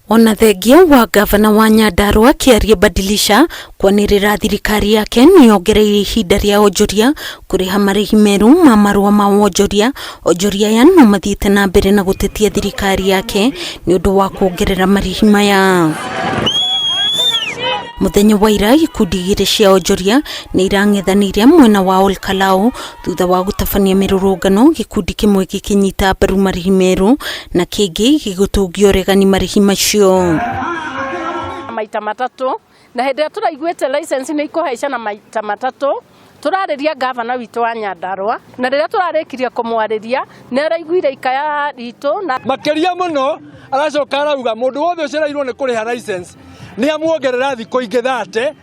Ona thengia wa gavana wa Nyandarua Kĩarie Badilisha kwanĩrĩra thirikari yake nĩyongereire ihinda rĩa onjoria kũrĩha marĩhi merũ ma marũa ma wonjoria, onjoria aya no mathiĩte na mbere na gũtetia thirikari yake nĩ ũndũ wa kuongerera marĩhi maya. Mũthenya wa ira ikundi igĩrĩ cia onjoria nĩ irang'ethanĩire mwena wa Olkalau thutha wa gũtabania mĩrũrũngano, gĩkundi kĩmwe gĩkĩnyita mbaru marĩhi merũ na kĩngĩ gĩgũtũngia ũregani marĩhi macio. Maita matatũ na hĩndĩ ĩrĩa tũraiguĩte license nĩ ikũhaica na maita matatũ, tũrarĩria gavana witũ wa Nyandarua, na rĩrĩa tũrarĩkirie kũmwarĩria nĩ araiguire ikaya ritũ na makĩria mũno aracoka arauga mũndũ wothe ũcereirwo nĩ kũrĩha license nĩ amuongerera thikũ ingĩ 30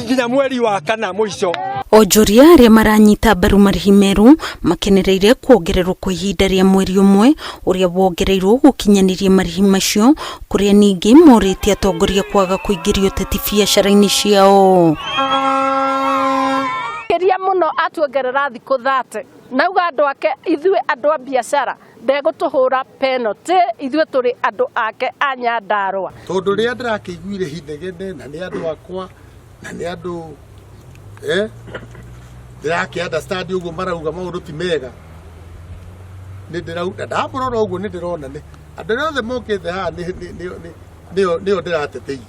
nginya mweri wa kana mũico. Onjoria arĩa maranyita mbaru marĩhi merũ makenereire kuongererwo kwa ihinda rĩa mweri ũmwe ũrĩa wongereirwo gũkinyanĩria marĩhi macio, kũrĩa ningĩ morĩtie atongoria kwaga kũingĩria ũteti biacara-inĩ ciao. Makĩria mũno atuongerera thikũ 30, nauga andũ ake ithuĩ andũ a biacara ndegũtũhũra penalty, ithuĩ tũrĩ andũ ake a Nyandarua. Tondũ rĩrĩa ndĩrakĩiguire inegene na nĩ andũ akwa na nĩ andũ ndĩrakĩ understand ũguo marauga maũndũ ti mega, nĩ ndĩrauga ndamũrora ũguo nĩ ndĩrona nĩ andũ arĩa othe mokĩte haha nĩo ndĩrateteire.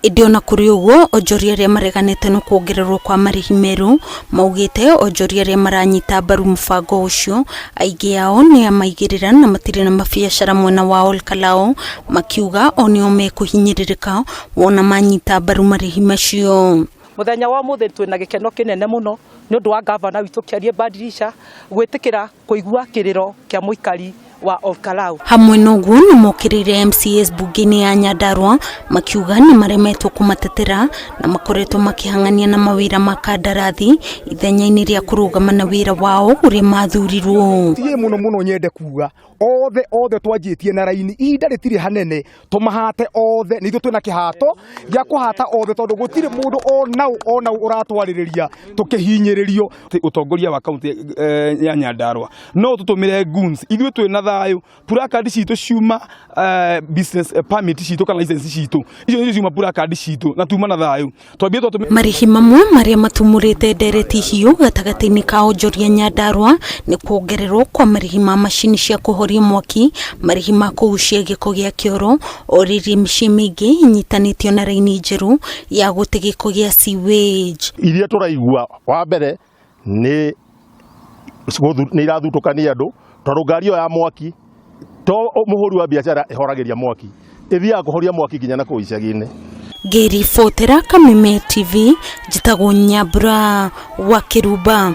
Ĩndĩ ona kũrĩ ũguo, onjoria arĩa mareganĩte na kuongererwo kwa marĩhi merũ maugĩte onjoria arĩa maranyita mbaru mũbango ũcio aingĩ ao nĩ amaigĩrĩra na matirĩ na mabiacara mwena wa Olkalau, makiuga o nĩo mekũhinyĩrĩrĩka wona manyita mbaru marĩhi macio. Mũthenya wa ũmũthĩ twĩna gĩkeno kĩnene mũno nĩ ũndũ wa gavana witũ Kĩarie Badilisha gwĩtĩkĩra kũigua kĩrĩro kĩa mũikari wa Olkalau. Hamwe na ũguo nĩ mokĩrĩire MCAs mbunge-inĩ ya Nyandarua makiuga nĩ maremetwo kũmatetera na makoretwo makĩhang'ania na mawĩra ma kandarathi ithenya-inĩ rĩa kũrũgama na wĩra wao ũrĩa mathurirwo. Thiĩ mũno mũno nyende kuga othe othe twanjĩtie na raini, ihinda rĩtirĩ hanene, tũmahate othe, nĩ ithuĩ twĩna kĩhato gĩa kũhata othe, tondũ gũtirĩ mũndũ onau onau ũratwarĩrĩria tũkĩhinyĩrĩrio. Ũtongoria wa kaunti ya Nyandarua no tũtũmĩre goons, ithuĩ twĩna thayũ, placard citũ ciuma business permit citũ kana license citũ icio nĩcio ciuma placard citũ na tuma na thayũ. Twambie twatũmĩre Marĩhi mamwe marĩa matumũrĩte ndereti hiũ gatagatĩ-inĩ ka onjoria Nyandarua nĩ kuongererwo kwa marĩhi ma macini cia kũhoria mwaki, marĩhi ma kũgucia gĩko gĩa kĩoro, o rĩrĩ mĩciĩ mĩingĩ ĩnyitanĩtio na raini njerũ ya gũte gĩko gĩa sewage. Iria tũraigua wa mbere nĩ irathutũkania andũ, tondũ ngari ĩyo ya mwaki to mũhũri wa biacara ĩhoragĩria mwaki, ĩthiaga kũhoria mwaki nginya na kũu icagi-inĩ. Ngĩribotera Kameme TV, njĩtagwo Nyambura wa Kĩrumba.